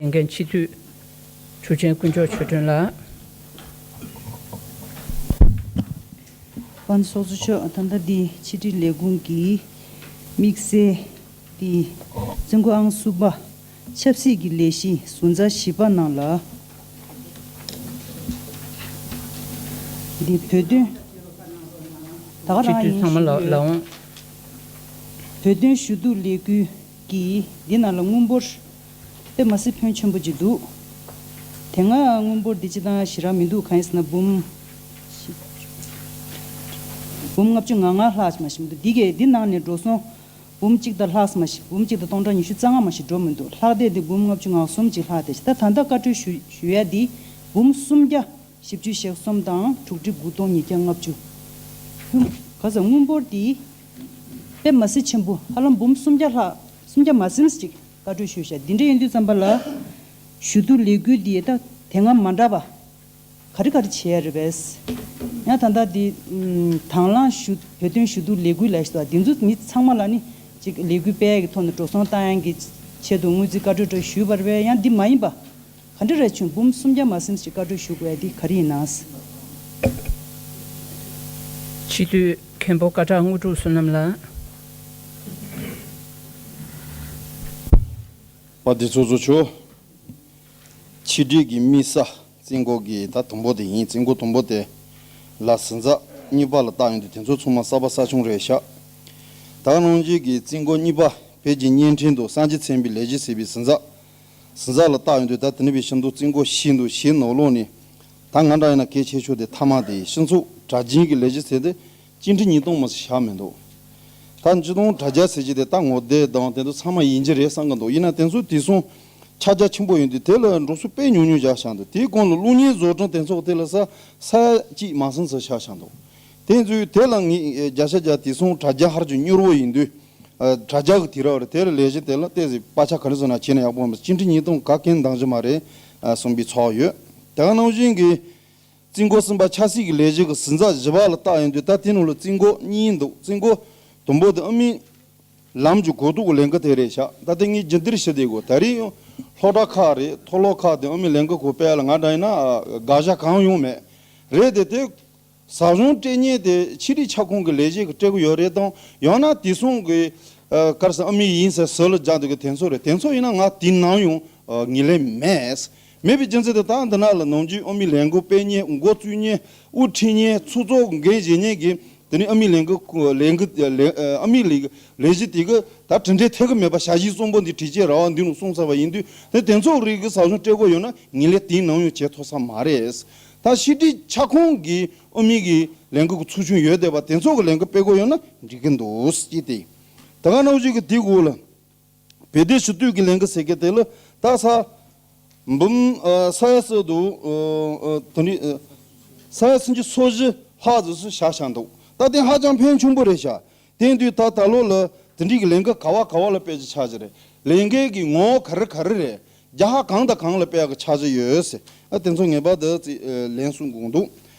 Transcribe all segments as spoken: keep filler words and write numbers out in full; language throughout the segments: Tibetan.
ལས་འགན་སྤྱི་འཐུས་འཕྲུལ་ཆེན་དཀོན་མཆོག་ཆོས་སྒྲོན་ལགས། དཔལ་ཚོགས་གཙོ་མཆོག་ད་ལྟ་འདི་ཕྱི་དྲིལ་ལས་ཁུངས་ཀྱི་དམིགས་བསལ་འདི་བཙུན་དགོན་ཨང་གསུམ་པ་ཆབ་སྲིད་ཀྱི་ལས་གཞི་ཟུར་ཛར་བཞི་པ་ནང་ལ། འདི་བོད་དོན་ད་ག་རང་ཡིན་ཞུ་ཡོད། བོད་དོན་ཞུ་གཏུག་ལས་འགུལ་གྱིས་འདི་ནང་ལ་དངུལ་འབོར་དཔེ་མ་སྲིད་ཕོན་ཆེན་པོ་ཅིག་འདུག་དེ་སྔ་དངུལ་འབོར་འདི་ཅི་ལྟར་ཞེ་དྲག་མི་འདུག་གང་ཡིན་ཟེར་ན་འབུམ་འབུམ་ལྔ་བཅུ་ང་ལྔ་ལྷག་ཅིག་མ་ཞིག་མི་འདུག་འདི་གས་འདི་ནང་ནས་འགྲོ་སོང་འབུམ་གཅིག་དང་ལྷག་ཙམ་མ་ཞིག་འབུམ་གཅིག་དང་སྟོང་ཕྲག་ཉི་ཤུ་རྩ་ལྔ་མ་ཞིག་འགྲོ་མི་འདུག་ལྷག་བསྡད་དེ་འབུམ་ལྔ་བཅུ་ང་གསུམ་ཅིག་ལྷག་བསྡད་ཤག་ད་ད་ལྟ་བཀའ་འཁྲོལ་ཞུ་ཞུ་ཡ་འདི་འབུམ་སུམ་བརྒྱ་བཞི་བཅུ་ཞེ་གསུམ་དང་དྲུག་ཁྲི་དགུ་སྟོང་ཉིས་བརྒྱ་ལྔ་བཅུ། ག་ས་དངུལ་འབོར་འདི་དཔེ་མ་སྲིད་ཆེན་པོ་ཧ་ལམ་འབུམ་སུམ་བརྒྱ་ལྷག་སུམ་བརྒྱ་མ་ཟིན་ཅིག་བཀའ་འཁྲོལ་ཞུས་ཤག་འདི་འདྲ་ཡིན་དུས་ཙམ་པ་ལ་ཞུ་གཏུག་ལས་འགུལ་འདི་ད་དེ་སྔ་མ་འདྲ་བ། ག་རེ་ག་རེ་བྱེད་ཡ་རེད་པས། ཡང་ད་ལྟ་འདི་ཨམ་དང་བླངས་ཞུ་བོད་དོན་ཞུ་གཏུག་ལས་འགུལ་ལབ་ཞིག་འདུག་འདི་ཚོ་མི་ཚང་མ་ལ་ནི་ཅིག་ལས་འགུལ་སྤེལ་ཡ་གི་ཐོག་ནས་འགྲོ་སོང་བཏང་ཡ་གི་ཆེད་དུ་དངུལ་རྩིས་བཀའ་འཁྲོལ་འདྲ་ཞུས་པ་རེད་པས། ཡང་འདི་མ་ཡིན་པ་ག་འདྲ་རེད་བྱུང་འབུམ་སུམ་བརྒྱ་མ་ཟིན་ཞིག་བཀའ་འཁྲོལ་ཞུ་དགོས་ཡ་འདི་ག་རེ་ཡིན་ན། སྤྱི་འཐུས་མཁན་པོ་སྐད་གྲགས་དངོས་གྲུབ་བསོད་ནམས་ལགས། དཔལ་ལྡན་ཚོགས་གཙོ་མཆོག་ཕྱི་དྲིལ་གྱི་དམིགས་བསལ་བཙུན་དགོན་གྱི་ད་དུམ་བུ་དེ་ཡིན། བཙུན་དགོན་དུམ་བུ་དེ་ལ་ཟུར་ཛར་གཉིས་པ་ལ་བཏགས་ཡོང་དུས་དེ་ཚོ་ཚང་མ་གསར་པ་གསར་བྱུང་རེད་ཤག་ད་ག་ནང་བཞིན་གྱི་བཙུན་དགོན་གཉིས་པ་བོད་ཀྱི་བརྙན་འཕྲིན་དང་གསར་འགྱུར་ཚན་པའི་ལས་གཞི་ཟེར་བའི་ཟུར་ཛར་ཟུར་ཛར་ལ་བཏགས་ཡོང་དུས་ད་དེ་ནི་བའི་ཤིན་ཏུ་བཙུན་དགོན་ཤིན་ཏུ་ཞིག་ནང་ལོགས་ནས་ད་ང་འདྲ་ཡིན་ན་གལ་ཆེ་ཤོས་དེ་མཐའ་མ་དེ་སྤྱི་ཚོགས་གྲགས་ཅན་གྱི་ལས་གཞི་ཟེར་ཏེ། སྤྱི་འཐུས་ཉིས་སྟོང་མ་ཟིན་བཞག་མི་འདུག་ད་སྤྱི་སྟོང་དྲ་རྒྱ་ཟེར་གྱི་དེ་ད་ངོ་དེབ་དང་དེ་ཚོ་ཚང་མ་ཡིན་གྱི་རེད་བསམ་གྱི་འདུག་ཡིན་ན་དེ་ཚོ་དེང་སང་ཁྱབ་རྒྱ་ཆེན་པོ་ཡིན་དུས་དེ་ལ་འགྲོ་སོང་དཔེ་ཉུང་ཉུང་བཞག་བཞག་འདུག་དེའི་གོང་ལ་གློག་བརྙན་བཟོ་སྐྲུན་དེ་ཚོ་དེ་ལ་ས་ས་ཡ་གཅིག་མ་ཟིན་ཙམ་བཞག་བཞག་འདུག་དེ་ཚོས་དེ་ལ་ངས་བརྒྱ་ཆ་བརྒྱ་དེང་སང་དྲ་རྒྱ་ཧར་གྱི་མྱུར་བོ་ཡིན་དུས་དྲ་རྒྱ་གི་དུས་རབས་རེད། དེ་ལ་ལས་གཞི་དེ་ལ་ཏོག་ཙམ་པ་ཆ་ག་རེ་བཟོ་ན་བྱས་ན་ཡག་པོ་མ་རེད། སྤྱི་འཐུས་ཉིས་སྟོང་ག་གན་འདང་གི་མ་རེད་གསུངས་པའི་ཚོགས་ཡོད། དེ་ག་ནང་བཞིན་གྱི། བཙུན་དགོན་གསུམ་པ་ཆབ་སྲིད་ཀྱི་ལས་གཞི་གི་ཟུར་ཛར་བཞི་པ་ལ་བལྟ་ཡོང་དུས་ད་དེ་ནང་ལ་བཙུན་དགོན་གཉིས་འདུག་བཙུན་དགོན་དང་པོ་དེ་ཨ་མའི་ལམ་གྱི་གོ་རྟོགས་ཀྱི་ལས་འགུལ་དེ་རེད་ཤག་ད་ལྟ་ངས་རྒྱུན་མཐུད་ཞུ་བསྡད་དགོས། ད་རེས་ཡང་སློབ་གྲྭ་ཁག་རེད། མཐོ་སློབ་ཁག་དང་ཨ་མའི་ལས་འགུལ་གོ་སྤེལ་ལ་ང་འདྲ་ཡིན་ན་དགག་བྱ་གང་ཡོང་མེད་རེད་དེ། དེ་ཟབ་སྦྱོང་སྤྲད་མཁན་དེ་ཆེད་རིགས་ཁྱབ་ཁོངས་ཀྱི་ལས་བྱེད་ཀྱིས་སྤྲད་ཀྱི་ཡོད་རེད་དང་། ཡང་ན་དེང་སང་གི་ཨ་ག་རེ་ཟེར་ཨ་མའི་ཡིན་ཟེར་ཟུར་ལ་རྒྱག་འདུག་གི་དེ་ཚོ་རེད། དེ་ཚོ་ཡིན་ན་ང་དེའི་ནང་ཡང་ངོས་ལེན་མེད། མེད་པའི་རྒྱུ་མཚན་དེ་ད་འདི་ན་ལ་ནམ་རྒྱུན་ཨ་མའི་ལས་འགུལ་སྤེལ་མཁན་འགོ་བཙུགས་མཁན་དབུ་ཁྲིད་མཁན་ཚོགས་གཙོ་འགན་བཞེས་མཁན་གྱི་དེ་ནི་ཨ་མའི་ལས་འགུལ་ལས་འགུལ་ཨ་མའི་ལས་ལས་གཞི་དེ་གི་ད་དྲིན་དྲན་ཐེབས་ཀྱི་མེད་པ་ཞལ་བཞེས་གསོན་པོ་འདི་བྲིས་བྱས་ར་བ་འདི་ནང་གསུངས་ཚར་བ་ཡིན་དུས་དེ་དེ་ཚོ་རིགས་ཀྱི་ཟབ་སྦྱོང་སྤྲད་དགོས་ཡོད་ན་ངོས་ལེན་དེའི་ནང་ཡང་བྱེད་ཐུབ་ས་མ་རེད། ད་ཕྱི་དྲིལ་ཁྱབ་ཁོངས་ཀྱི་ཨ་མའི་གི་ལས་འགུལ་གྱི་ཚོགས་ཆུང་ཡོད་བསྡད་པ་དེ་ཚོ་གི་ལས་འགུལ་སྤེལ་དགོས་ཡོད་ན་འགྲིག་གི་འདུག་ཅེས་ཏེ། ད་ག་ནང་བཞིན་གྱི་དེའི་འོག་ལ་བོད་དོན་ཞུ་གཏུག་གི་ལས་འགུལ་ཟེར་མཁན་དེ་ལ་ད་ས་འབུམ་ས་ཡ་ཟེར་དུ་དེ་ནི་ས་ཡ་སུམ་ཅུ་སོ་བཞི་ལྷག་ཙམ་ཞིག་བཞག་བཞག་འདུག་ད་དེ་ཧ་ཅང་ཕན་ཆུང་པོ་རེད་ཤག་དེ་དུས་ད་ད་ལོ་ལ་དེ་འདྲའི་གི་ལས་འགུལ་ག་བ་ག་བ་ལ་སྤེལ་གྱི་ཆགས་ཀྱི་རེད། ལས་འགུལ་གྱི་ངོ་བོ་ག་རེ་ག་རེ་རེད། རྒྱལ་ཁབ་གང་དང་གང་ལ་སྤེལ་གྱི་ཆགས་ཀྱི་ཡོད་ཟེར། ཨ་དེ་ཚོ་ངེས་པར་དུ་ལན་གསུང་དགོས་འདུག་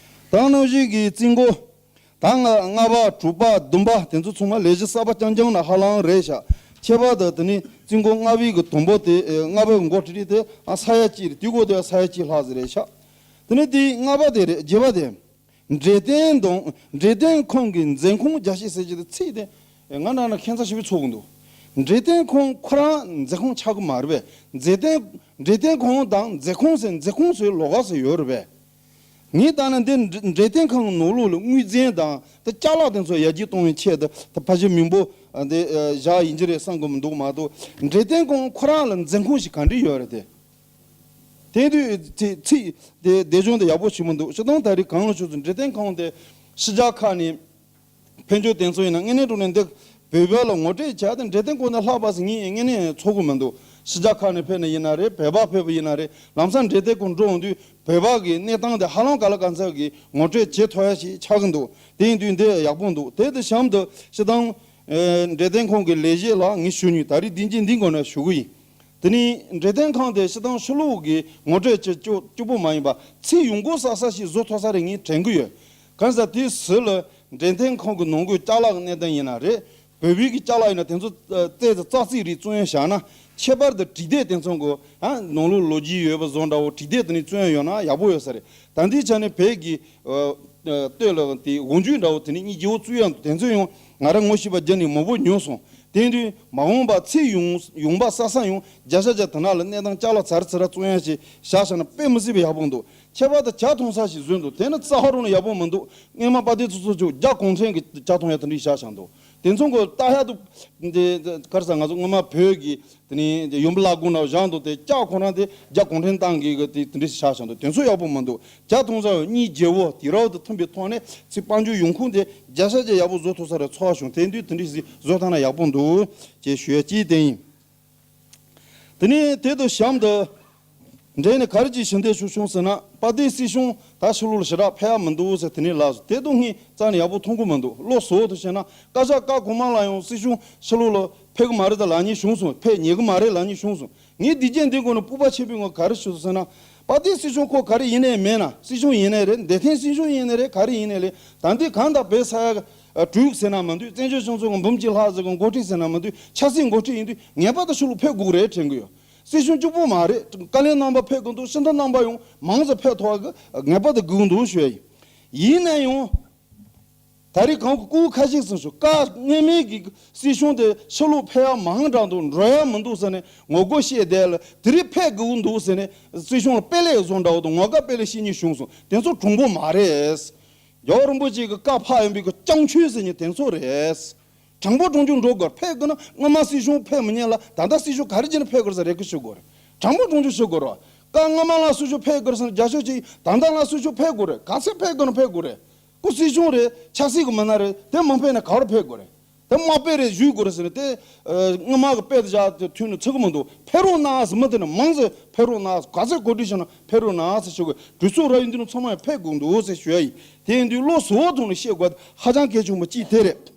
ད་ནང་བཞིན་གྱི་རྩིས་འགོ་ད་ལྔ་པ་དྲུག་པ་བདུན་པ་དེ་ཚོ་ཚང་མ་ལས་གཞི་གསར་པ་རྐྱང་རྐྱང་ན་ཧ་ལམ་རེད་ཤག་ཁྱད་པར་དུ་དེ་ནི་རྩིས་འགོ་ལྔ་པའི་གི་དུམ་བུ་དེ་ལྔ་པའི་འགོ་ཁྲིད་དེ་ས་ཡ་གཅིག་རེད། དེ་འགོ་དེ་ས་ཡ་གཅིག་ལྷག་ཙམ་རེད་ཤག་དེ་ནི་དེ་ལྔ་པ་དེ་རེད། བརྒྱད་པ་དེ། འབྲེལ་ལྡན་དང་འབྲེལ་ལྡན་ཁང་གི་འཛིན་ཁང་རྒྱ་ཆེ་ཟེར་གྱི་དེ་ཚིག་དེ་ང་རང་ལ་ཁྱད་མཚར་ཞེ་པོ་ཚོར་གི་འདུག་འབྲེལ་ལྡན་ཁང་ཁོ་རང་འཛིན་ཁང་ཆགས་ཀྱི་མ་རེད་པས། འབྲེལ་ལྡན་འབྲེལ་ལྡན་ཁང་དང་འཛིན་ཁང་ཟེར་འཛིན་ཁང་ཟེར་ལོགས་ཀ་ཟེར་ཡོད་རེད་པས། ངས་ལྟ་ན་འདི་འབྲེལ་ལྡན་ཁང་གི་ནང་ལོགས་ལ་དངུལ་རྫས་དང་དེ་ཅ་ལག་དེ་ཚོ་ཡར་རྒྱས་གཏོང་བའི་ཆེད་དུ་དེ་ཕལ་ཆེར་མི་འབོར་འདི་བཞག་ཡིན་གྱི་རེད་བསམ་གི་མི་འདུག་མ་གཏོགས་འབྲེལ་ལྡན་ཁང་ཁོ་རང་ལ་འཛིན་ཁང་ཞིག་ག་འདྲ་ཡོད་རེད་དེ། དེང་དུས་ཚིག་ཚིག་དེ་སྡེབ་སྦྱོར་དེ་ཡག་པོ་བྱེད་མི་འདུག་སྤྱིར་བཏང་ད་རེས་གང་ལ་ཆུ་ཚོད་འབྲེལ་ལྡན་ཁང་དེ་ཕྱི་རྒྱལ་ཁག་ནས་ཕན་ཆོད་དེ་ཚོ་ཡིན་ན་དངོས་གནས་དྲང་གནས་འདི་བོད་པ་ལ་ངོ་སྤྲོད་བྱ་དེ་འབྲེལ་ལྡན་ཁང་དེ་ལྷག་པ་ཟིག་ངས་དངོས་གནས་ཚོར་གི་མི་འདུག་ཕྱི་རྒྱལ་ཁག་ནས་ཕེབས་ནས་ཡིན་ན་རེད། བོད་པ་ཕེབས་པ་ཡིན་ན་རེད། ལམ་སང་འབྲེལ་ལྡན་ཁང་འགྲོ་འོང་དུས་བོད་པ་གི་གནས་སྟངས་དེ་ཧ་ལམ་ག་ལ་ག་ཚད་ཀྱི་ངོ་སྤྲོད་བྱེད་ཐུབ་ཡ་ཞིག་ཆགས་གི་འདུག་དེ་ཡིན་དུས་འདི་ཡག་པོ་འདུག་དེ་དེ་གཤམ་དུ་སྤྱིར་བཏང་འབྲེལ་ལྡན་ཁང་གི་ལས་བྱེད་ལ་ངས་ཞུ་མྱོང་། ད་རེས་དེ་རྗེས་འདི་མགོ་ནས་ཞུ་གི་ཡིན། དེ་ནས་འབྲེལ་ལྡན་ཁང་དེ་སྤྱིར་བཏང་ཕྱི་ལོགས་ཀྱི་ངོ་སྤྲོད་བྱེད་སྤྱོད་སྤྱོད་པོ་མ་ཡིན་པ་ཚིག་ཡོང་སྒོ་གསར་གསར་ཞིག་བཟོ་ཐུབ་ས་རེད་ངས་དྲན་གི་ཡོད། གང་ཟེར་དེའི་ཟུར་ལ་འབྲེལ་ལྡན་ཁང་གི་ནང་སྒོས་ཅ་ལག་གི་གནས་སྟངས་ཡིན་ན་རེད། བོད་པའི་གི་ཅ་ལག་ཡིན་ན་དེ་ཚོ་ཏོག་ཙམ་ཙག་ཙིག་རིགས་བཙོང་ཡ་བཞག་ན་ ཁྱད་པར་དུ་བྲིས་དེབ་དེ་ཚོ་གོ་ཨ་ནང་ལོགས་ལོ་རྒྱུས་ཡོད་པ་བཟོ་འདྲ་བོ་བྲིས་དེབ་དེ་ནི་བཙོན་ཡོད་ན་ཡག་པོ་ཡོད་ས་རེད། ད་འདིའི་ཆ་ནས་བོད་ཀྱི་ཨ་ཨ་སྟོད་ལ་དེ་འོག་འཇུག་འདྲ་བོ་དེ་ནི་གཉིས་རྗེ་བོ་བཙུགས་ཡང་དེ་ཚོ་ཡང་ང་རང་ངོ་ཤེས་པ་བརྒྱ་ནས་མང་པོ་ཉོས་སོང་། དེ་དུས་མ་འོངས་པ་ཚེ་ཡོང་ཡོང་པ་ས་ས་ཡང་བརྒྱ་ཆ་བརྒྱ་དེ་ན་ལ་གནས་སྟངས་ཅ་ལག་ཚར་ཚུར་ར་བཙོང་ཡ་ཞིག་བཞག་བཞག་ན་དཔེ་མི་སྲིད་པའི་ཡག་པོ་འདུག་ཁྱད་པར་དུ་ཇ་འཐུང་ས་ཞིག་བཟོས་འདུག་དེ་ནི་རྩ་བ་རང་ནས་ཡག་པོ་མི་འདུག་སྔོན་མ་དཔལ་ལྡན་ཚོགས་གཙོ་མཆོག་ཇ་གུང་ཁྲན་གྱི་ཇ་འཐུང་ཡ་དེ་འདྲ་བཞག་བཞག་འདུག་དེ་ཚོ་གོ་ལྟ་ཡ་དུ་འདི་གར་ས་ང་ཚོ་སྔོན་མ་བོད་ཀྱི་དེ་ནི་ཡུམ་བླ་དགོན་ན་བཞག་འདུག་དེ་ཇ་ཁོ་རང་དེ་ཇ་གུང་ཁྲན་ཏང་གི་གི་དེ་དེ་འདྲ་བཞག་བཞག་འདུག་དེ་ཚོ་ཡག་པོ་མི་འདུག་ཇ་འཐུང་ས་གཉིས་རྗེ་བོ་དེ་ར་བ་དུ་མཐུན་པའི་ཐོག་ནས་ཚེ་དཔལ་འབྱོར་ཡོང་ཁུངས་དེ་བརྒྱ་ཆ་བརྒྱ་ཡག་པོ་བཟོ་ཐུབ་ས་རེད། ཚོར་བ་བྱུང་། དེ་དུས་དེ་འདྲ་ཞིག་བཟོ་ཐུབ་ན་ཡག་པོ་འདུག་ཅེས་ཞུ་ཡ་གཅིག་དེ་ཡིན། དེ་ནས་དེ་དང་གཤམ་དུ་འབྲེལ་ནས་ག་རེ་ཅིག་ཞུ་འདོད་ཞུ་བྱུང་ཟེར་ན། དཔལ་ལྡན་སྲིད་སྐྱོང་ད་ཕྱི་ལོགས་ལ་ཞེ་དྲག་ཕེབས་ཡ་མི་འདུག་ཟེར་དེ་ནས་ལབ་སོང་། དེ་དང་ངས་རྩ་ནས་ཡག་པོ་མཐོང་གི་མི་འདུག་བློ་གཟུ་བོ་དུ་བྱས་ན་བཀའ་ཤག་བཀའ་གོང་མ་ལ་ཡང་སྲིད་སྐྱོང་ཕྱི་ལོགས་ལ་ཕེབས་གི་མ་རེད་ད་ལབ་མཁན་བྱུང་སོང་། ཕེབས་ཉན་གི་མ་རེད་ལབ་མཁན་བྱུང་སོང་། ངས་འདི་རྒྱན་འདི་སྒོ་ནས་སྤོབས་པ་ཆེན་པོའི་ངང་ག་རེ་ཞུ་ཟེར་ན། དཔལ་ལྡན་སྲིད་སྐྱོང་ཁོ་ག་རེ་ཡིན་ནའི་མེད་ན། སྲིད་སྐྱོང་ཡིན་ནའི་རེད། འདི་ཐེངས་སྲིད་སྐྱོང་ཡིན་ནའི་རེད། ག་རེ་ཡིན་ནའི་རེད། ད་འདི་གང་དང་བོད་ས་ཡ་ཨ་དྲུག་ཟེར་ན་མ་འདུག་བཙན་བྱོལ་སྤྱི་ཚོགས་ཀྱི་འབུམ་གཅིག་ལྷག་ཟེར་གི་འགོ་ཁྲིད་ཟེར་ན་མ་འདུག་ཆབ་སྲིད་འགོ་ཁྲིད་ཡིན་དུས་ངེས་པར་དུ་ཕྱི་ལོགས་ཕེབས་དགོས་རེད་དྲན་གི་ཡོད། སྲིད་སྐྱོང་གཅིག་པོ་མ་རེད། བཀའ་བློན་རྣམ་པ་ཕེབས་དགོས་འདུག་སྤྱི་འཐུས་རྣམ་པ་ཡང་མང་ཙམ་ཕེབས་ཐུབ་པ་གི་ངེས་པར་དུ་དགོས་ཀྱི་འདུག་ཞུ་ཡ་ཡིན། ཡིན་ན་ཡང་། ད་རེས་གང་གི་སྐུ་ཁ་ཤས་ཙམ་ཞིག་བཀའ་སྔོན་མའི་གི་སྲིད་སྐྱོང་དེ་ཕྱི་ལོགས་ཕེབས་ཡ་མང་དྲགས་འདུག་འགྲོ་ཡ་མི་འདུག་ཟེར་ནས་ངོ་རྒོལ་བཤད་བསྡད་ལ། དེ་རིང་ཕེབས་དགོས་འདུག་ཟེར་ནས་སྲིད་སྐྱོང་ལ་དཔེ་ལེགས་བཟོ་འདྲ་བོ་དང་ངོ་དགའ་དཔེ་ལེགས་བཤད་མཁན་བྱུང་སོང་། དེ་ཚོ་དྲང་པོ་མ་རེད། རྒྱལ་བ་རིན་པོ་ཆེ་གི་བཀའ་ཕབ་ཡོང་པའི་གི་སྐྱོན་བརྗོད་ཟེར་མཁན་དེ་ཚོ་རེད། དྲང་པོ་དྲང་བརྗོད་འགྲོ་དགོས། ཕེབས་དགོས་ན་སྔོན་མ་སྲིད་སྐྱོང་ཕེབས་མི་ཉན་ལ། ད་ལྟ་སྲིད་སྐྱོང་ག་རེ་བྱས་ནས་ཕེབས་དགོས་ཟེར་རེ་སྐུལ་ཞུ་དགོས་རེད། དྲང་པོ་དྲང་བརྗོད་ཞུ་དགོས་རེད། བཀའ་སྔོན་མ་ལ་སྲིད་སྐྱོང་ཕེབས་དགོས་ཟེར་ན་རྒྱབ་སྐྱོར་བྱེད། ད་ལྟ་ལ་སྲིད་སྐྱོང་ཕེབས་དགོས་རེད། ག་ཚོད་ཕེབས་དགོས་ན་ཕེབས་དགོས་རེད། སྐུ་སྲིད་སྐྱོང་རེད། ཆབ་སྲིད་ཀྱི་མི་སྣ་རེད། དེ་མ་ཕེབས་ན་ག་པར་ཕེབས་དགོས་རེད། དེ་དམའ་དཔེ་རེད་ཞུ་དགོས་རེད་ཟེར་ནས་དེ་ཨ་སྔོན་མ་གི་དཔེ་དེ་བཞག་དེ་ཐུག་ནས་ཚིག་གི་མི་འདུག་ཕེབས་རོགས་གནང་ཟེར། མི་དེ་ནི་མང་ཟེར། ཕེབས་རོགས་གནང་ཟེར། ག་ཚོད་གོ་སྒྲིག་བྱས་ན་ཕེབས་རོགས་གནང་ཟེར་ཞུ་དགོས། གྲོས་ཚོགས་ར་ཡིན་དུས་ནི་ཚང་མ་ཡང་ཕེབས་དགོས་འདུག་ཟེར་ཞུ་ཡ་ཡིན། དེ་ཡིན་དུས་བློ་གཟུ་བོ་ཐོག་ནས་བཤད་དགོས་ཧ་ཅང་གལ་ཆེན་པོ་གཅིག་དེ་རེད།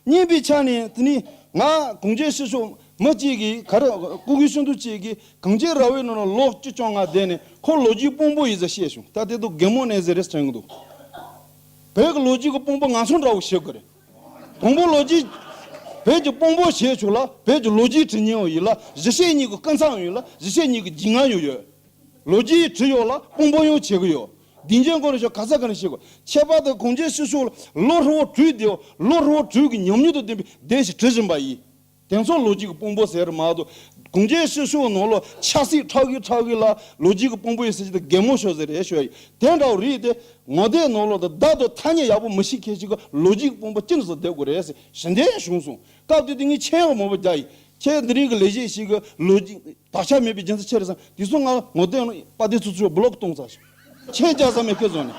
གཉིས་པའི་ཆ་ནས་དེ་ནི་ང་གངས་ཅན་སྤྱི་ཚོགས་མི་གཅིག་གིས་ག་རེ་སྐུ་སྒེར་ཤིན་ཏུ་གཅིག་གིས་གངས་ཅན་ར་བའི་ནང་ལ་ལོ་བཅུ་བཅོ་ལྔ་བསྡད་ནས་ཁོ་ལོ་རྒྱུས་དཔང་པོ་ཡིན་ཟེར་བཤད་བྱུང་། ད་དེ་དུ་གད་མོ་ནས་ཟེར་རེད་དྲན་གི་འདུག་བོད་ཀྱི་ལོ་རྒྱུས་ཀྱི་དཔང་པོ་ང་ཚོ་འདྲ་བོ་བྱེད་དགོས་རེད། དང་པོ་ལོ་རྒྱུས་བོད་ཀྱི་དཔང་པོ་བྱེད་ཆོག་ལ། བོད་ཀྱི་ལོ་རྒྱུས་བྲི་མཁན་བ་ཡིན་ལ། གཞིས་བྱེས་གཉིས་ཀྱི་སྐུ་མཚམས་ཡོད་ལ། གཞིས་བྱེས་གཉིས་ཀྱི་རྒྱུས་མངའ་ཡང་ཡོད། ལོ་རྒྱུས་བྲིས་ཡོད་ལ། དཔང་པོ་ཡང་བྱེད་ཀྱི་ཡོད། སྡིངས་ཆའི་སྒོ་ནས་ཤོག་ག་ས་ག་ནས་ཤེས་དགོས། ཁྱད་པར་དུ་གངས་ཅན་སྤྱི་ཚོགས་ལ་ལོ་ཧྲིལ་བོ་བྲིས་བསྡད་ཡོད། ལོ་ཧྲིལ་བོ་བྲིས་ཀྱི་ཉམས་མྱོང་དང་ལྡན་པའི་སྡེ་ཞིག་བྲི་བཞིན་པ་ཡིན། དེ་ཚོ་ལོ་རྒྱུས་ཀྱི་དཔང་པོ་ཟེར་མ་གཏོགས། གངས་ཅན་སྤྱི་ཚོགས་ནང་ལ་ཆབ་སྲིད་ཁྲག་གི་ཁྲག་གི་ལ་ལོ་རྒྱུས་ཀྱི་དཔང་པོ་ཡིན་ཟེར་གྱི་དེ་གད་མོ་ཤོར་ཟེར་རེད་ཞུ་ཡ་ཡིན། དེ་འདྲ་བོ་རེད་དེ། ངོ་དེབ་ནང་ལོགས་དང་བརྡ་དང་ཐ་སྙད་ཡག་པོ་མི་ཤེས་མཁན་ཞིག་གི་ལོ་རྒྱུས་ཀྱི་དཔང་པོ་ཅི་འདྲ་ཟེར་བསྡད་དགོས་རེད་ཟེར་ཞུ་འདོད་བྱུང་སོང་། སྐབས་དེ་དུས་ངས་མཆན་ཡང་མང་པོ་རྒྱག་ཡིན། ཁྱེད་འདི་རིང་གི་ལས་བྱེད་ཞིག་གི་ལོ་རྒྱུས་དག་ཆ་མེད་པའི་རྒྱུ་མཚན་ཆེ་རེད་བསམ། དེ་ཚོ་ང་ངོ་དེབ་ནང་དཔལ་ལྡན་ཚོགས་གཙོས་བློག་གཏོང་ཚར་ཞིང་། མཆན་རྒྱག་ས་མེད་མཁན་བཟོ་ནས།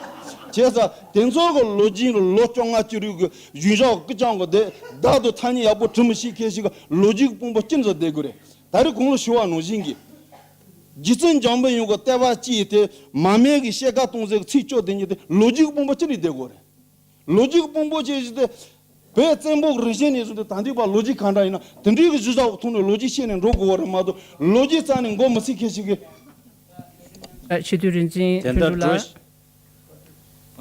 བྱས་ཙང་དེ་ཚོ་གི་ལོ་རྒྱུས་ལ་ལོ་བཅོ་ལྔ་བཅུ་དྲུག་གི་གཞུང་ཞབས་སྐུ་རྐྱང་གི་དེ་བརྡ་དང་ཐ་སྙད་ཡག་པོ་བྲི་མི་ཤེས་མཁན་ཞིག་གི་ལོ་རྒྱུས་ཀྱི་དཔང་པོ་ཅི་འདྲ་བསྡད་དགོས་རེད། ད་རེས་གོང་ལ་ཞུ་བ་ནང་བཞིན་གྱི། རྗེ་བཙུན་འཇམ་དཔལ་དབྱངས་ཀྱི་བསྟན་པ་སྤྱིའི་དེ་མ་སྨད་ཀྱི་བཤད་ཀ་གཏོང་ཟེར་གྱི་ཚིག་བཅོ་དེ་ཉིད་དེ་ལོ་རྒྱུས་ཀྱི་དཔང་པོ་ཅི་འདྲ་བསྡད་དགོས་རེད། ལོ་རྒྱུས་ཀྱི་དཔང་པོ་བྱས་ཏེ། བོད་བཙན་པོ་གི་རིང་བཞིན་ནས་བཟུང་སྟེ་ད་ལྟའི་བར་ལོ་རྒྱུས་གང་འདྲ་ཡིན་ན་དེ་འདྲའི་གི་གཞི་བཞག་གི་ཐོག་ནས་ལོ་རྒྱུས་བཤད་ནས་འགྲོ་དགོས་པ་རེད་མ་གཏོགས། ལོ་རྒྱུས་རྩ་ནས་མགོ་མི་ཚོས་མཁན་ཞིག་གིས། ཨ། སྤྱི་འཐུས་རིག་འཛིན་དེ་ཕུན་ཚོགས་ལགས།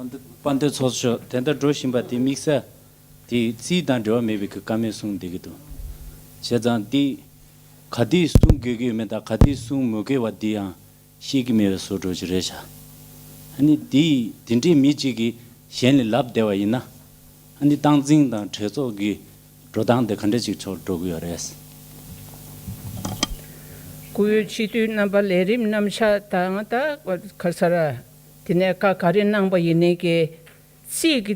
དཔལ་ལྡན་དཔལ་ལྡན་ཚོགས་གཙོ། དེ་འདྲ་འགྲོ་བཞིན་པ་དེ་དམིགས་བསལ་དེ་རྩིས་དང་འབྲེལ་བ་མེད་པའི་གི་བཀའ་མོལ་གསུངས་བསྡད་ཀྱི་འདུག་བྱས་ཙང་དེ་ག་དུས་གསུང་དགོས་ཀྱི་ཡོད་མེད་དང་ག་དུས་གསུང་མི་དགོས་པ་འདི་ཡང་ཤེས་ཀྱི་མེད་པའི་བཟོ་འདྲ་ཅིག་རེད་ཤག་ཨ་ནི་དེ་དེ་འདྲའི་མི་གཅིག་གིས་གཞན་ལ་ལབ་བསྡད་པ་ཡིན་ན། ཨ་ནི་སྟངས་འཛིན་དང་གྲོས་ཚོགས་ཀྱི་འགྲོ་སྟངས་དེ་ག་འདྲ་ཅིག་ཆགས་འགྲོ་གི་ཡོད་རེད། སྐུ་ཡོད་སྤྱི་འཐུས་རྣམ་པ་ལས་རིམ་རྣམ་གཞག་དང་ད་ག་ས་ར། དེ་ནས་བཀའ་ག་རེ་གནང་པ་ཡིན་ནའི་གི། རྩིས་ཀྱི་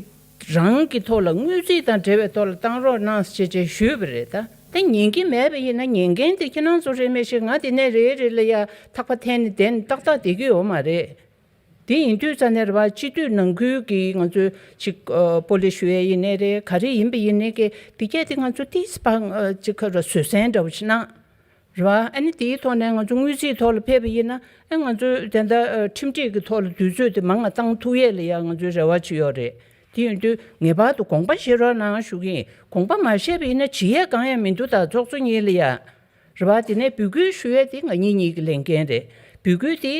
རང་གི་ཐོག་ལ་དངུལ་རྩིས་དང་འབྲེལ་བའི་ཐོག་ལ་བཏང་རོགས་གནང་ཞེས་བཅས་ཞུས་པ་རེད། ད་དེ་ཉན་གྱི་མེད་པ་ཡིན་ན་ཉན་མཁན་དེ་ཁྱེད་རང་ཚོ་རེད་མི་ཤེས། ང་དེ་ནས་རེད་རེད་ལ་ཡ་ཐག་པ་འཐེན་ནས་བསྡད་ནས་ཏག་ཏག་བསྡད་ཀྱི་ཡོད་མ་རེད། དེ་ཡིན་དུས་ཙ་ནས་རེད་བ། སྤྱི་འཐུས་ནང་ཁུལ་གྱི་ང་ཚོས་ཅིག་ཨ་སྤོ་ལེ་ཞུ་ཡས་ཡིན་ནའི་རེད། ག་རེ་ཡིན་པ་ཡིན་ནའི་གི་དེ་གས་དེ་ང་ཚོ་ཏིས་པ་ཨ་ཅིག་ག་རེ་བཟོད་བསྲན་འདྲ་བོ་ཞིག་གནང་རེད་བ། ཨ་ནི་དེའི་ཐོག་ནས་ང་ཚོ་དངུལ་རྩིས་ཐོག་ལ་ཕེབས་པ་ཡིན་ན། ཨ་ང་ཚོས་དེ་འདྲ་ཨ་ཁྲིམས་སྒྲིག་གི་ཐོག་ལ་དུས་ཚོད་དེ་མང་ང་བཏང་ཐུབ་ཡས་ལ་ཡ་ང་ཚོའི་རེ་བ་ཅིག་ཡོད་རེད། དེ་ཡིན་དུས་ངེས་པར་དུ་དགོངས་པ་བཞེས་རོགས་གནང་ཞུ་གི་ཡིན། དགོངས་པ་མ་བཞེས་པ་ཡིན་ན་བྱེད་ཡས་གང་ཡང་མི་འདུག་ད་ཚོགས་གཙོ་གཉིས་ལ་ཡ། རེད་བ། དེ་ནས་འབོད་སྐུལ་ཞུ་ཡས་དེ་ང་གཉིས་གཉིས་ཀྱི་ལས་འགན་རེད། འབོད་སྐུལ་དེ་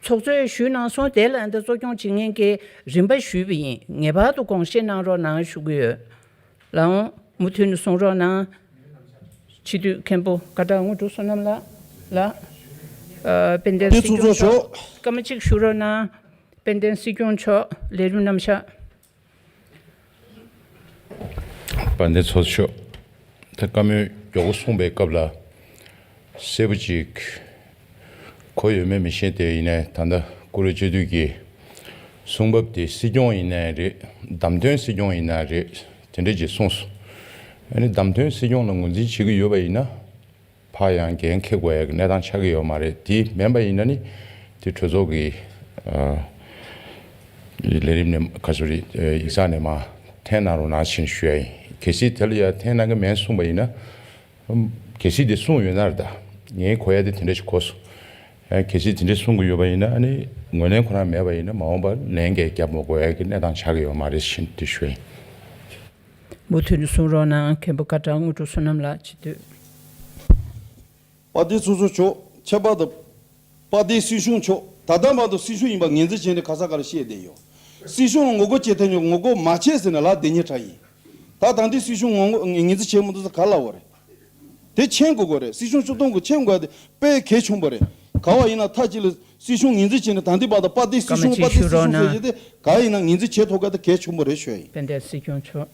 ཚོགས་གཙོས་ཞུས་གནང་སོང་། དེ་ལ་ཨ་འདི་གཙོ་སྐྱོང་བྱེད་མཁན་གྱི་རིམ་པ་ཞུས་པ་ཡིན། ངེས་པར་དུ་དགོངས་བཞེས་གནང་རོགས་གནང་ཞུ་གི་ཡོད། ལགས་འོང་། མུ་མཐུད་ནས་གསུང་རོགས་གནང་། སྤྱི་འཐུས་མཁན་པོ་སྐད་གྲགས་དངོས་གྲུབ་བསོད་ནམས་ལགས་ལ། ཨ། དཔལ་ལྡན་སྲིད་སྐྱོང་མཆོག་སྐར་མ་གཅིག་ཞུ་རོགས་གནང་། དཔལ་ལྡན་སྲིད་སྐྱོང་མཆོག་ལས་རིམ་རྣམ་གཞག་དཔལ་ལྡན་ཚོགས་གཙོ་མཆོག་ད་བཀའ་མོལ་མགྱོགས་པོ་གསུངས་པའི་སྐབས་ལ་གསལ་པོ་ཅིག་གོ་ཡོད་མེད་མི་ཤེས་ཏེ། ཡིན་ནའི་ད་ལྟ་བཀུར་འོས་སྤྱི་འཐུས་ཀྱི་གསུང་བབ་དེ་སྲིད་སྐྱོང་ཡིན་ནའི་རེད། བདམས་ཐོན་སྲིད་སྐྱོང་ཡིན་ནའི་རེད། དེ་འདྲ་ཅིག་གསུངས་སོང་། ཨ་ནི་བདམས་ཐོན་སྲིད་སྐྱོང་ལ་ངོས་འཛིན་བྱེད་ཀྱི་ཡོད་པ་ཡིན་ན། ཕར་ཡང་འགན་འཁྱེར་དགོས་ཡ་གི་གནས་སྟངས་ཆགས་ཀྱི་ཡོད་མ་རེད། དེ་མིན་པ་ཡིན་ན་ནི་དེ་གྲོས་ཚོགས་ཀྱི་ཨ་ལས་རིམ་ནས་ག་ཚོད་རེད། ཨ་ཡིག་ཚང་ནས་མར་འཐེན་གནང་རོགས་གནང་ཞེས་ཞུ་ཡ་ཡིན། གལ་སྲིད་དེ་ལ་ཡ་འཐེན་གནང་གི་མེད་གསུངས་པ་ཡིན་ན། ཨམ། གལ་སྲིད་དེ་གསུངས་ཡོད་ན་རེད། ད་ངས་གོ་ཡ་དེ་དེ་འདྲ་ཞིག་གོ་སོང་། ཨ། གལ་སྲིད་དེ་འདྲ་གསུང་གི་ཡོད་པ་ཡིན་ན། ཨ་ནི་ངོས་ལེན་ཁོ་རང་མེད་པ་ཡིན་ན། མ་འོངས་པར་ལན་འགའ་རྒྱབ་མ་དགོས་ཡ་གི་གནས་སྟངས་ཆགས་ཀྱི་ཡོད་མ་རེད་ཞེས་དེ་ཞུ་ཡ་ཡིན། མུ་མཐུད་ནས་གསུང་རོགས་གནང་། མཁན་པོ་སྐད་གྲགས་དངོས་གྲུབ་བསོད་ནམས་ལགས། སྤྱི་འཐུས། དཔལ་ལྡན་ཚོགས་གཙོ་མཆོག་ཁྱད་པར་དུ་དཔལ་ལྡན་སྲིད་སྐྱོང་མཆོག་ད་ལྟ་བར་དུ་སྲིད་སྐྱོང་ཡིན་པ་ངོས་འཛིན་བྱས་ནས་ག་ས་ག་ལ་བཤད་བསྡད་ཡོད། སྲིད་སྐྱོང་ལ་ངོ་རྒོལ་བྱེད་ཐུབ་མྱོང་། ངོ་རྒོལ་མ་བྱེད་ཟེར་ནས་ལབ་བསྡད་མཁན་འདྲ་ཡིན། ད་ད་ལྟའི་སྲིད་སྐྱོང་ངོ་ངོས་འཛིན་བྱེད་མི་འདུག་ཟེར་ག་ལབ་པ་རེད། དེ་མཁྱེན་དགོས་དགོས་རེད། སྲིད་སྐྱོང་སྤྱི་བཏང་གི་མཁྱེན་དགོས་དེ་དཔེ་གལ་ཆེན་པོ་རེད། ག་བ་ཡིན་ན་མཐའ་གཅིག་ལ་སྲིད་སྐྱོང་ངོས་འཛིན་བྱས་ནས་ད་ལྟའི་བར་དུ་དཔལ་ལྡན་སྲིད་སྐྱོང་། སྐར་མ་གཅིག་དཔལ་ལྡན་ཞུ་རོགས་སྲིད་སྐྱོང་ཟེར་གནང་། གྱི་དེ་ག་ཡིན་ན་ངོས་འཛིན་བྱེད་ཐུབ་དགོས་དེ་གལ་ཆེན་པོ་རེད་ཞུ་ཡ་ཡིན། དཔལ་ལྡན་སྲིད་སྐྱོང་མཆོག་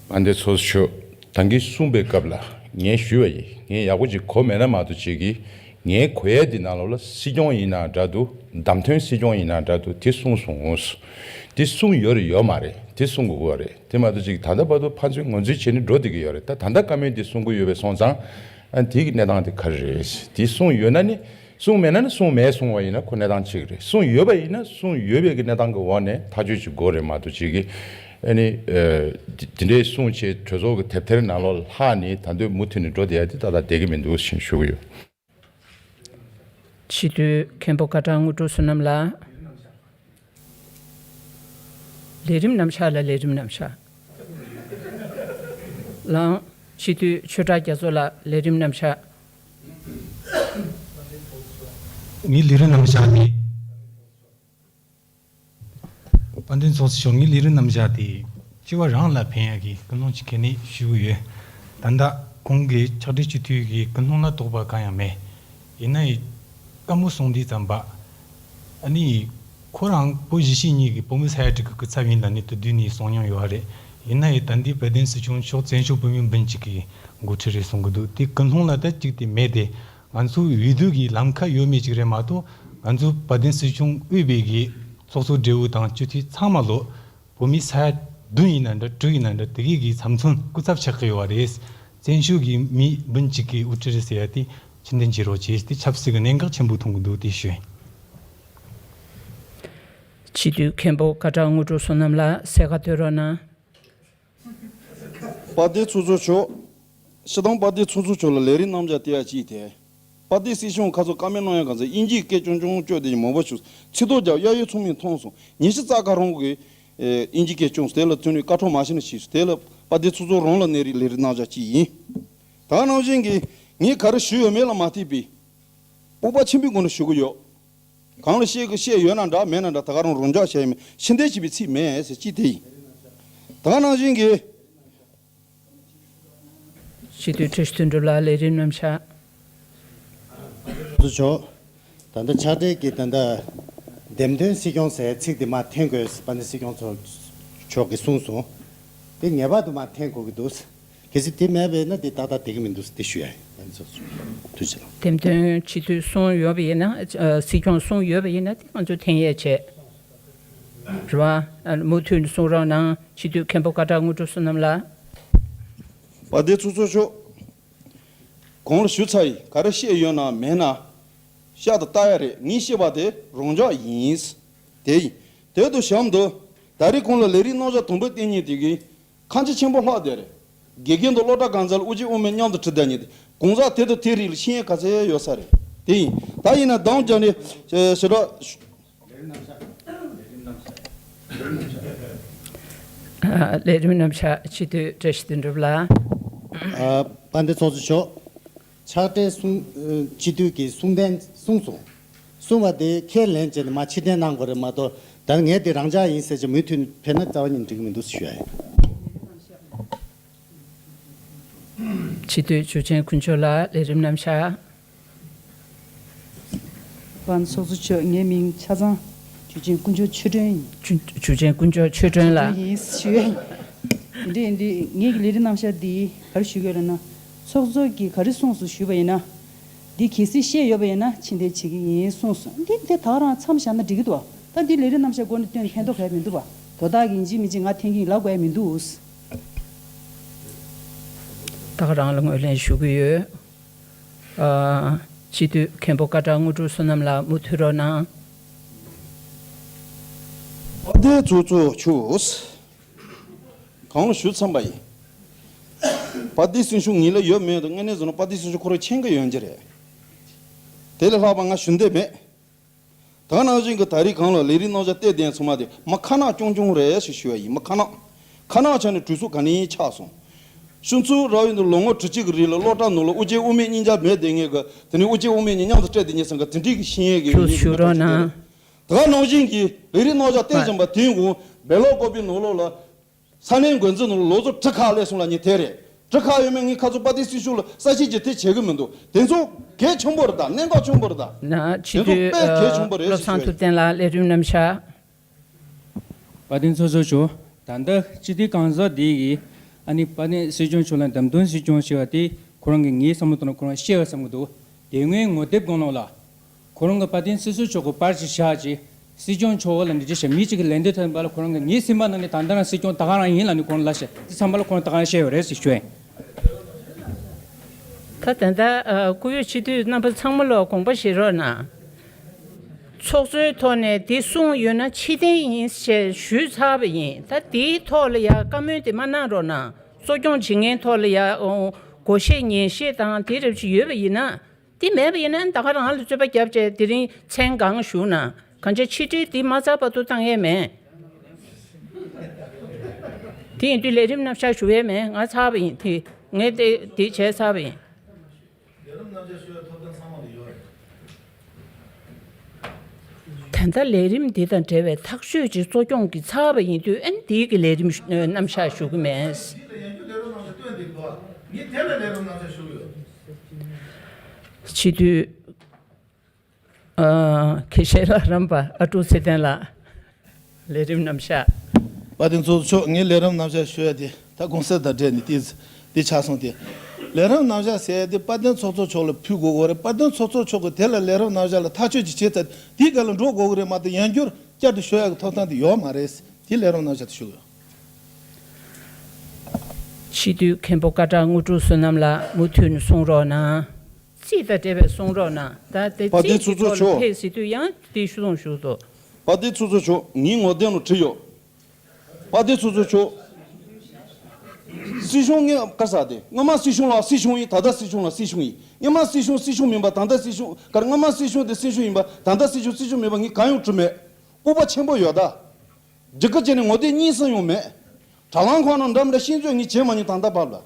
དཔལ་ལྡན་ཚོགས་གཙོ་མཆོག་ད་གིན་གསུངས་པའི་སྐབས་ལ་ངས་ཞུས་པ་ཡིན། ངས་ཡག་པོ་ཅིག་གོ་མེད་ན་མ་གཏོགས། ཅིག་གིས་ངའི་གོ་ཡ་འདི་ནང་ལོགས་ལ་སྲིད་སྐྱོང་ཡིན་ན་འདྲ་འདུག་བདམས་ཐོན་སྲིད་སྐྱོང་ཡིན་ན་འདྲ་འདུག་དེ་གསུངས་སོང་ངོ་། དེ་གསུངས་ཡོད་རེད་ཡོད་མ་རེད། དེ་གསུང་དགོས་པ་རེད། དེ་མ་གཏོགས་ཅིག་ད་ལྟ་བར་དུ་ཕན་ཚུན་ངོས་འཛིན་བྱས་ནས་འགྲོ་བསྡད་ཀྱི་ཡོད་རེད། ད་ད་ལྟ་བཀའ་མོལ་འདི་གསུང་གི་ཡོད་པའི་སོང་ཙང་། ཨ། དེ་གི་གནས་སྟངས་དེ་ག་རེ་རེད། དེ་གསུངས་ཡོད་ན་ནི། གསུངས་མེད་ན་ནི་གསུངས་མེད་གསུངས་པ་ཡིན་ན་ཁོ་གནས་སྟངས་གཅིག་རེད། གསུངས་ཡོད་པ་ཡིན་ན་གསུངས་ཡོད་པའི་གི་གནས་སྟངས་ཀྱི་འོག་ནས་ཐག་གཅོད་ཅིག་དགོས་རེད་མ་གཏོགས། ཅིག་གིས་ཨ་ནི། ཨ། དེ་དེ་འདྲའི་གསུངས་བྱས་གྲོས་ཚོགས་ཀྱི་དེབ་ཐེར་ནང་ལོགས་ལྷག་ནས་ད་དུང་མུ་མཐུད་ནས་འགྲོ་བསྡད་ཡ་དེ་ཏག་ཏག་བསྡད་ཀྱི་མི་འདུག་ཞེས་ཞུ་གི་ཡོད། སྤྱི་འཐུས་མཁན་པོ་སྐད་གྲགས་དངོས་གྲུབ་བསོད་ནམས་ལགས། ལས་རིམ་རྣམ་གཞག་ལ་ལས་རིམ་རྣམ་གཞག་ལའང་། སྤྱི་འཐུས་ཆོས་གྲགས་རྒྱ་མཚོ་ལགས། ལས་རིམ་རྣམ་གཞག་ངའི་ལས་རིམ་རྣམ་གཞག་དེ། དཔལ་ལྡན་ཚོགས་གཙོ་མཆོག་ངའི་ལས་རིམ་རྣམ་གཞག་དེ་སྤྱི་བ་རང་ལ་ཕན་ཡག་གི་ཀུན་སློང་ཅིག་གི་ནས་ཞུ་གི་ཡོད། ད་ལྟ་ཁོང་གི་ཕྱག་སྦྲེལ་སྤྱི་འཐུས་ཀྱི་ཀུན་སློང་ལ་དོགས་པ་གང་ཡང་མེད། ཡིན་ན་ཡང་བཀའ་མོལ་གསུང་དུས་ཙམ་པ། ཨ་ནི། ཁོ་རང་བོད་གཞིས་བྱེས་གཉིས་ཀྱི་བོད་མི་ས་ཡ་དྲུག་གི་སྐུ་ཚབ་ཡིན་ལབ་ནས་དེ་དུས་ནས་གསུང་མྱོང་ཡོད་རེད། ཡིན་ན་ཡང་ད་ལྟའི་དཔལ་ལྡན་སྲིད་སྐྱོང་མཆོག་བཙན་བྱོལ་བོད་མིའི་སྤུན་གཅིག་གི་འགོ་ཁྲིད་རེད་གསུང་གི་འདུག་དེ་ཀུན་སློང་ལ་ད་གཅིག་དེ་མེད་དེ། ང་ཚོའི་འོས་བསྡུ་གི་ལམ་ཁ་ཡོད་མེད་ཅིག་རེད་མ་གཏོགས། ང་ཚོའི་དཔལ་ལྡན་སྲིད་སྐྱོང་དབུས་པའི་གི་ཚོགས་གཙོ་སྦྲེལ་པོ་དང་སྤྱི་འཐུས་ཚང་མ་ལོ། བོད་མི་ས་ཡ་བདུན་ཡིན་ན་འདྲ། དྲུག་ཡིན་ན་འདྲ། དེ་གའི་གི་ཚབ་མཚོན་སྐུ་ཚབ་ཆགས་ཀྱི་ཡོད་རེད། བཙན་བྱོལ་གི་མིའི་སྤུན་གཅིག་གི་དབུ་ཁྲིད་རེད་ཟེར་ཡ་དེ་ཕྱིར་འཐེན་བྱེད་རོགས་བྱེད། དེ་ཆབ་སྲིད་ཀྱི་གནད་འགག་ཆེན་པོ་མཐོང་གི་འདུག་དེ་ཞུ་ཡིན། སྤྱི་འཐུས་མཁན་པོ་སྐད་གྲགས་དངོས་གྲུབ་བསོད་ནམས་ལགས། གསལ་ཁ་གཏོད་རོགས་གནང་། དཔལ་ལྡན་ཚོགས་གཙོ་མཆོག་སྤྱི་བཏང་དཔལ་ལྡན་ཚོགས་གཙོ་མཆོག་ལ་ལས་རིམ་རྣམ་གཞག་དེ་ཡང་ཅིག་དེ། དཔལ་ལྡན་སྲིད་སྐྱོང་ཁ་ཚོ་བཀའ་མོལ་གནང་ཡ་གང་ཚེ་དབྱིན་ཇིའི་སྐད་ཆུང་ཆུང་བསྐྱོད་དེ་མང་པོ་བྱུང་། ཚིག་ཐོ་རྒྱབ་གཡས་གཡོན་ཚང་མས་མཐོང་སོང་། ཉི་ཤུ་རྩ་ཁ་རོང་གི་ཨེ་དབྱིན་ཇིའི་སྐད་སྐྱོང་། དེ་ལ་ཐོན་ནས་བཀའ་འཁྲོལ་མ་བྱས་ན་ཞིག་དེ་ལ་དཔལ་ལྡན་ཚོགས་གཙོ་རང་ལ་གནས་རིགས་ལས་རིགས་རྣམ་གཞག་ཅིག་ཡིན། ད་ག་ནང་བཞིན་གྱི་ངས་ག་རེ་ཞུས་ཡོད་མེད་ལ་མ་ལྟོས་པའི་སྤོབས་པ་ཆེན་པོའི་སྒོ་ནས་ཞུ་གི་ཡོད། གང་ལ་བཤད་གི་བཤད་ཡོད་ན་འདྲ། མེད་ན་འདྲ། ད་ག་རང་རང་འཇགས་བཤད་ཡོད་མེད་ཕྱིར་འཐེན་བྱེད་པའི་ཚིག་མེད་ཟེར་ཅིག་དེ་ཡིན། ད་ག་ནང་བཞིན་གྱི། སྤྱི་འཐུས་བཀྲ་ཤིས་དོན་གྲུབ་ལགས། ལས་རིམ་རྣམ་གཞག་ཚོགས་གཙོ་མཆོག་ད་ལྟ་ཕྱག་སྦྲེལ་གྱི་ད་ལྟ་འདེམས་ཐོན་སྲིད་སྐྱོང་ཟེར་ཚིག་དེ་མར་འཐེན་དགོས་ཟེར་དཔལ་ལྡན་སྲིད་སྐྱོང་མཆོག་གིས་གསུངས་སོང་། དེ་ངེས་པར་དུ་མར་འཐེན་དགོས་ཀྱི་འདུག་གལ་སྲིད་དེ་མེད་པས་ན་དེ་ཏག་ཏག་བསྡད་ཀྱི་མི་འདུག་ཟེར་དེ་ཞུ་ཡ་ཡིན། ཐུགས་རྗེ་ཆེ། འདེམས་ཐོན་སྤྱི་འཐུས་གསུམ་ཡོད་པ་ཡིན་ན། ཨ། སྲིད་སྐྱོང་གསུམ་ཡོད་པ་ཡིན་ན་དེ་ང་ཚོས་འཐེན་ཡས་བྱས། རེད་བ། ཨ། མུ་མཐུད་ནས་གསུང་རོགས་གནང་། སྤྱི་འཐུས་མཁན་པོ་སྐད་གྲགས་དངོས་གྲུབ་བསོད་ནམས་ལགས། དཔལ་ལྡན་ཚོགས་གཙོ་མཆོག་གོང་ལ་ཞུས་ཚར་ཡིན། ག་རེ་བཤད་ཡོད་ན་མེད་ན་ཤག་ཏུ་ལྟ་ཡ་རེད། ངས་བཤད་པ་དེ་རང་འཇགས་ཡིན། དེ་ཡིན། དེ་དང་གཤམ་དུ་ད་རེས་གོང་ལ་ལས་རིམ་རྣམ་གཞག་དང་པོའི་སྟེང་ཉིད་དེ་གིས་ཁ་མཆུ་ཆེན་པོ་ལྷག་བསྡད་རེད། དགེ་རྒན་དང་སློབ་གྲྭ་གང་ཚར་ལ་དབུ་ཅན་དབུ་མེད་མཉམ་དུ་ཁྲིད་བསྡད་མཁན་དེ་གང་ཟག་དེ་དང་དེའི་རིགས་ལ་ཤེས་ཡོན་ག་ཚད་ཡོད་ས་རེད། དེ་ཡིན། ད་ཡིན་ན་འདང་རྒྱག་ནས་ཞེ་དྲག་ལས་རིམ་རྣམ་གཞག་སྤྱི་འཐུས་བཀྲ་ཤིས་དོན་གྲུབ་ལགས། ཨ། དཔལ་ལྡན་ཚོགས་གཙོ་མཆོག་ཕྱག་སྦྲེལ་གསུང་། ཨ། སྤྱི་འཐུས་ཀྱི་གསུང་དོན་གསུངས་སོང་། གསུངས་པ་དེ་ཁས་ལེན་བྱས་ནས་མར་ཕྱིར་འཐེན་གནང་དགོས་རེད་མ་གཏོགས། ད་ངས་དེ་རང་འཇགས་ཡིན་ཟེར་གྱི་མུ་མཐུད་ཕེབས་ན་རྩ་བ་ཉིད་འགྲིག་གི་མི་འདུག་ཞུ་ཡ་ཡིན། སྤྱི་འཐུས་འཇུ་ཆེན་དཀོན་མཆོག་ལགས་ལས་རིམ་རྣམ་གཞག། པ་ཚོགས་གཙོ་མཆོག་ངའི་མིང་ཆ་ཚང་འཇུ་ཆེན་དཀོན་མཆོག་ཆོས་སྒྲོན་ཡིན། འཇུ་འཇུ་ཆེན་དཀོན་མཆོག་ཆོས་སྒྲོན་ལགས། ཡིན་ཞུ་ཡ་ཡིན། འདི་འདི་ངེད་ཀྱི་ལས་རིམ་རྣམ་གཞག་འདི་ག་རེ་ཞུ་གི་ཡོད་ལབ་ན། ཚོགས་གཙོ་གིས་ག་རེ་གསུངས་སོང་ཞུས་པ་ཡིན་ན། འདི་གལ་སྲིད་བཤད་ཡོད་པ་ཡིན་ན་ཕྱིར་འཐེན་བྱེད་ཀྱི་ཡིན་གསུངས་སོང་། འདི་འདི་ད་ག་རང་མཚམས་བཞག་ན་འགྲིག་གི་འདུག་བ། ད་འདི་ལས་རིམ་རྣམ་གཞག་སྒོ་ནས་བཏོན་ཕན་ཐོགས་ག་ཡ་མི་འདུག་བ། དོ་བདག་གིས་ཡིན་གཅིག་མིན་གཅིག་ང་འཐེན་གྱི་ཡིན་ལབ་དགོས་ཡ་མི་འདུག། ད་ག་རང་ལ་ངོས་ལེན་ཞུ་གི་ཡོད། ཨ། སྤྱི་འཐུས་མཁན་པོ་སྐད་གྲགས་དངོས་གྲུབ་བསོད་ནམས་ལགས་མུ་མཐུད་རོགས་གནང་། དཔལ་ལྡན་ཚོགས་གཙོ་མཆོག། གང་ཞུ་ཚར་བ་ཡིན། དཔལ་ལྡན་སྲིད་གཞུང་ངེད་ལ་ཡོད་མེད་དང་དངོས་གནས་བཟོ་ན་དཔལ་ལྡན་སྲིད་གཞུང་ཁོ་རང་མཁྱེན་གྱི་ཡོད་ཀྱི་རེད། དེ་ལས་ལྷག་པ་ང་ཞུ་འདོད་མེད། ད་ག་ནང་བཞིན་གྱི་ད་རེས་གང་ལ་ལས་རིགས་རྣམ་གཞག་བལྟས་བསྡད་ཚང་མ་དེ་མ་ཁ་ནག་ཀྱོང་ཀྱོང་རེད་ཞེས་ཞུ་བ་ཡིན། མ་ཁ་ནག་ཁ་ནག་ཆགས་ནས་གྲོས་ཚོགས་ག་ནས་ཆགས་སོང་། སྤྱི་ཚོགས་ར་བའི་འདི་ལོ་ངོ་དྲུག་ཅུ་གི་རིང་ལ་སློབ་གྲྭ་ནང་ལ་དབུ་ཅན་དབུ་མེད་གཉིས་ཆ་མེད་བསྡད་མཁན་གྱི་དེ་ནས་དབུ་ཅན་དབུ་མེད་གཉིས་མཉམ་དུ་སྤྲད་བསྡད་མཁན་ཚང་གི་དེ་འདྲས་ཀྱི་ཤེས་ཡོན་གྱི་ཁྱོད་ཡོད་མེད་ཞུ་རོགས་གནང་། ད་ག་ནང་བཞིན་གྱི་ལས་རིགས་རྣམ་གཞག་བལྟས་ཙམ་པ་དེའི་འོག་སྦེལ་ཀོབ་པའི་ནང་ལོགས་ལ། ས་གནས་འགོ་འཛིན་ནང་ལོ་ཚོད་ཁྲི་ཁག་སླེབས་སོང་ལབ་མཁན་དེ་རེད། ཁྲི་ཁག་ཡོད་མེད་ངས་ཁ་ཚོ་དཔལ་ལྡན་སྲིད་གཞུང་ལ་གསལ་བཤད་ཅིག་དེ་བྱེད་གི་མི་འདུག། དེ་ཚོ་གལ་ཆེན་པོ་རེད་ད། གནད་འགག་ཆེན་པོ་རེད་ད། ན་སྤྱི་དེ་ཚོ་འཐུས་དཔེ་གལ་ཆེན་པོ་རེད་བློ་ཞེས་བཟང་ཞུ་ཐུབ་བསྟན་ལགས་ལས་རིམ་རྣམ་གཞག། དཔལ་ལྡན་ཚོགས་གཙོ་མཆོག། ད་ལྟ་སྤྱི་འཐུས་གང་ཟག་འདི་གིས་ཨ་ནི་དཔལ་ལྡན་སྲིད་སྐྱོང་མཆོག་ལ་འདེམས་ཐོན་སྲིད་སྐྱོང་ཞེས་པ་དེ་ཁོ་རང་གིས་ངའི་བསམ་བློ་ཐོག་ནས་ཁོ་རང་བཤད་པ་བསམ་གི་འདུག། དེ་སྔའི་ངོ་དེབ་སྒང་ལོགས་ལ། ཁོ་རང་གི་དཔལ་ལྡན་སྲིད་ཟུར་མཆོག་གི་པར་ཞིག་བཞག་ཅིག། སྲིད་སྐྱོང་མཆོག་ལ་འདི་འདྲ་བྱས་མི་གཅིག་གི་ལན་འདེབས་ཐོན་པ་ལ་ཁོ་རང་གི་ངའི་སེམས་པ་ནང་ནས་ད་ལྟ་རང་སྲིད་སྐྱོང་ད་ག་རང་ཡིན་ལབ་ནས་ཁོ་རང་ལ་བཤད་དེ་ཚང་མ་ལ་ཁོ་རང་ད་ག་རང་བཤད་ཡོད་རེད་ཟེར་ཞུ་ཡིན། ད་ད་ལྟ་སྐུ་ཡོད་སྤྱི་འཐུས་རྣམ་པ་ཚང་མ་ལ་དགོངས་པ་བཞེས་རོགས་གནང་། ཚོགས་གཙོའི་ཐོག་ནས་འདི་གསུངས་ཡོད་ན་ཕྱིར་འཐེན་ཡིན་ཞེས་ཞུས་ཚར་བ་ཡིན། ད་འདིའི་ཐོག་ལ་ཡ་བཀའ་མོལ་དེ་མ་གནང་རོགས་གནང་། གཙོ་སྐྱོང་བྱེད་མཁན་ཐོག་ལ་ཡ་ཨོ་བགོ་བཤའ་ཉེས་བཤད་དང་དེ་རབ་ཅིག་ཡོད་པ་ཡིན་ན། དེ་མེད་པ་ཡིན་ན་ད་ག་རང་ལ་རྩོད་པ་བརྒྱབ་བྱས་དེ་རིང་མཚན་གང་ཞུགས་ན་གང་ཆེ་ཕྱི་དྲིལ་དེ་མ་ཚར་བར་དུ་བཏང་ཡས་མེད། དེ་ཡིན་དུས་ལས་རིམ་རྣམ་གཞག་ཞུ་ཡས་མེད། ང་ཚར་བ་ཡིན། དེ་ངས་དེ་དེ་བྱས་ཚར་བ་ཡིན། ད་ལྟ་ལས་རིམ་འདི་དང་འབྲེལ་བའི་ཐག་གཅོད་ཅིག་གཙོ་སྐྱོང་གིས་ཚར་བ་ཡིན་དུས་ཨ་ནི་དེའི་གི་ལས་རིམ་རྣམ་གཞག་ཞུ་གི་མེད། སྤྱི་འཐུས། ཨ། དགེ་བཤེས་ལྷ་རམས་པ་ཨ་ཀྲུག་ཚེ་བརྟན་ལགས། ལས་རིམ་རྣམ་གཞག། དཔལ་ལྡན་ཚོགས་གཙོ་མཆོག། ངས་ལས་རིམ་རྣམ་གཞག་ཞུ་ཡ་དེ་ད་གུང་སེང་དང་འབྲེལ་ནས་དེ་དེ་ཆགས་སོང་སྟེ། ལས་རིམ་རྣམ་གཞག་ཟེར་ཡ་དེ་དཔལ་ལྡན་ཚོགས་གཙོ་མཆོག་ལ་ཕུལ་དགོས་ཀྱི་རེད། དཔལ་ལྡན་ཚོགས་གཙོ་མཆོག་གིས་དེ་ལ་ལས་རིམ་རྣམ་གཞག་ལ་ཐག་གཅོད་ཅིག་བྱས་ཚར་དེའི་སྒང་ལ་འགྲོ་དགོས་ཀྱི་རེད་མ་གཏོགས་ཡང་བསྐྱར་བསྐྱར་དུ་ཞུ་ཡ་གི་ཐོབ་ཐང་དེ་ཡོད་མ་རེད། དེ་ལས་རིམ་རྣམ་གཞག་དེ་ཞུ་གི་ཡོད། སྤྱི་འཐུས་མཁན་པོ་སྐད་གྲགས་དངོས་གྲུབ་བསོད་ནམས་ལགས་མུ་མཐུད་ནས་གསུང་རོགས་གནང་། རྩིས་དང་འབྲེལ་བའི་གསུང་རོགས་གནང་། ད་དེ་དཔལ་ལྡན་རྩིས་ཀྱི་ཚོགས་གཙོ་ཐོག་ལ་མཆོག། ཕེབས་ཟེར་དུས་ཡང་དེ་ཞུ་དང་ཞུ་དོ། དཔལ་ལྡན་ཚོགས་གཙོ་མཆོག། ངའི་ངོ་དེབ་ནང་བྲིས་ཡོད། དཔལ་ལྡན་ཚོགས་གཙོ་མཆོག། སྲིད་གཞུང་ངས་བཀའ་ཟེར་ཏེ་སྔོན་མ་སྲིད་གཞུང་ལ་སྲིད་གཞུང་ཡིན། ད་ལྟ་སྲིད་གཞུང་ལ་སྲིད་གཞུང་ཡིན། སྔོན་མ་སྲིད་གཞུང་སྲིད་གཞུང་མིན་པ་ད་ལྟ་སྲིད་གཞུང་གར་སྔོན་མ་སྲིད་གཞུང་དེ་སྲིད་གཞུང་ཡིན་པ་ད་ལྟ་སྲིད་གཞུང་སྲིད་གཞུང་མིན་པ་ངས་གང་ཡང་བྲིས་མེད། སྤོབས་པ་ཆེན་པོ་ཡོད་ད། རྒྱུ་སྐར་བྱས་ནས་ངོ་དེབ་གཉིས་གསུམ་ཡང་མེད། དྲ་ལམ་ཁག་ནང་འདྲ་མི་འདྲ་ཤེས་འཇོག་ངས་བྱས་མ་མྱོང་ད་ལྟ་བར་ལ།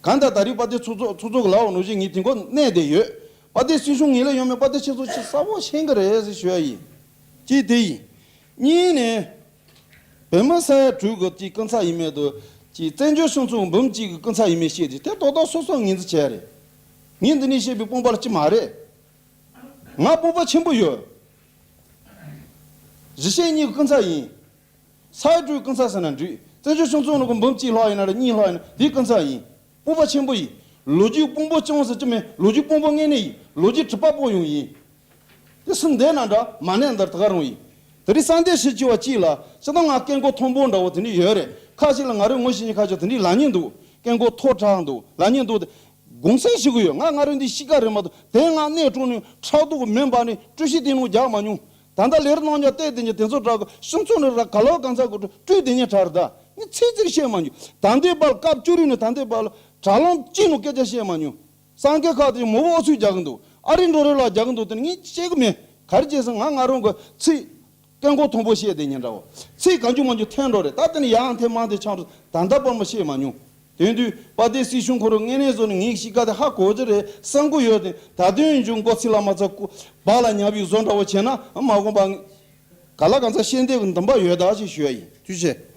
གང་ལྟར་ད་རེས་དཔལ་ལྡན་ཚོགས་གཙོ་ཚོགས་གཙོ་གི་ལབ་པ་ནང་བཞིན་ངས་དེ་འགོ་གནས་བསྡད་ཡོད། དཔལ་ལྡན་སྲིད་གཞུང་ངེས་ལེགས་ཡོང་མེད་དཔལ་ལྡན་སྤྱི་ཚོགས་ཆེས་གསལ་པོ་ཤེས་ཀྱི་རེད་ཟེར་ཞུ་ཡ་ཡིན། གཅིག་དེ་ཡིན། གཉིས་ནས། བོད་མི་ས་ཡ་དྲུག་གི་གཅིག་སྐུ་ཚབ་ཡིན་མེད་དུ། གཅིག་བཙན་བྱོལ་སྤྱི་ཚོགས་འབུམ་གཅིག་གི་སྐུ་ཚབ་ཡིན་མེད་བཤད་དེ་དེ་རྡོག་རྡོག་སོ་སོ་ངོས་འཛིན་བྱས་རེད། ངས་འདི་ནས་བཤད་པའི་དཔུང་པ་ལ་ཅི་མ་རེད། ང་སྤོབས་པ་ཆེན་པོ་ཡོད། གཞིས་བྱེས་གཉིས་ཀྱི་སྐུ་ཚབ་ཡིན། ས་ཡ་དྲུག་སྐུ་ཚབ་ཟེར་ན་འགྲིག། བཙན་བྱོལ་སྤྱི་ཚོགས་ནང་གི་འབུམ་གཅིག་ལྷག་ཡིན་ན་རེད། གཉིས་ལྷག་ཡིན་ན་དེའི་སྐུ་ཚབ་ཡིན། སྤོབས་པ་ཆེན་པོ་ཡིན། ལོ་རྒྱུས་དཔང་པོ་བཅངས་ཟེར་གྱི་མེད། ལོ་རྒྱུས་དཔང་པོ་དངོས་གནས་ཡིན། ལོ་རྒྱུས་གྲུབ་པ་པོ་ཡང་ཡིན། དེ་སུ་འདས་ན་འདྲ་མ་གནས་འདིར་ད་ག་རང་ཡིན། དེ་རིང་གསར་འདེབས་ཞིག་བྱས་པ་གཅིག་ལ་ཅི་ལྟར་ང་སྐད་མགོ་མཐོན་པོ་འདྲ་བོ་དེ་འདྲ་ཡོད་རེད། ཁ་ཅིག་ལ་ང་རང་ངོ་ཤེས་མཁན་ཁ་ཅིག་དེ་འདྲ་ལབ་མཁན་འདུག། སྐད་མགོ་མཐོ་དྲགས་འདུག་ལབ་མཁན་འདུག་སྟེ། དགོངས་སེལ་ཞུ་གི་ཡོད། ང་ང་རང་འདི་གཤིས་ཀ་རེད་མ་གཏོགས་དེ་ང་གནས་དྲུང་ནས་ཕྲག་དོག་མེད་པ་ནས་སྤྲོ་ཤིག་དེ་ནང་རྒྱག་མ་མྱོང་། ད་ལྟ་ལས་རིམ་གནང་རྒྱུ་བལྟས་དེ་ཉིད་དེ་ཚོ་དྲག་གི་སྤྱི་ཚོགས་ནས་ར་ག་ལོ་གང་ཚ་གོ་སྤྲོད་དེ་ཉིད་དྲག་རེད་ད། ངས་ཚིག་ཚིག་བཤད་མ་མྱོང་། ད་ལྟའི་བར་སྐབས་བཅུ་རེ་ནས་ད་ལྟའི་བར་ལ་དྲ་ལམ་གཅིག་ནང་སྐད་ཆ་བཤད་མ་མྱོང་། སངས་རྒྱས་ཁག་དེ་མོ་བོ་ཨོ་ཚུགས་རྒྱག་གི་འདུག། ཨ་རི་འགྲོ་རེ་ལ་རྒྱག་གི་འདུག། དེ་ནི་ངས་བཤད་གི་མེད། ག་རེ་བྱས་སོང་ང་ང་རང་གི་ཚིག་སྐད་མགོ་མཐོན་པོ་བཤད་དེ་ཉིད་འདྲ་བོ། ཚིག་གང་བྱུང་མང་བྱུང་འཐེན་འགྲོ་རེད། ད་དེ་ནི་ཡང་འཐེན་མང་འཐེན་ཆང་འགྲོ། ད་ལྟ་བར་མ་བཤད་མ་མྱོང་། དེ་དུས་དཔལ་ལྡན་སྲིད་གཞུང་ཁོ་རང་དངོས་གནས་བཟོ་ནས་ངའི་གཤིས་ཀ་དེ་ཧ་གོ་གི་རེད་བསམ་གི་ཡོད་དེ། ད་དུང་ཡིན་ཀྱང་མགོ་ཚིག་ལ་མ་ཚ་ཀུ་བག་ལ་ཉལ་བའི་བཟོ་འདྲ་བོ་བྱས་ན་མ་དགོངས་པ། ག་ལ་གང་ཚ་ཤེས་འདོད་ཀྱི་འདུན་པ་ཡོད་ད་ཅེས་ཞུ་ཡ་ཡིན། ཐུགས་རྗེ་ཆེ།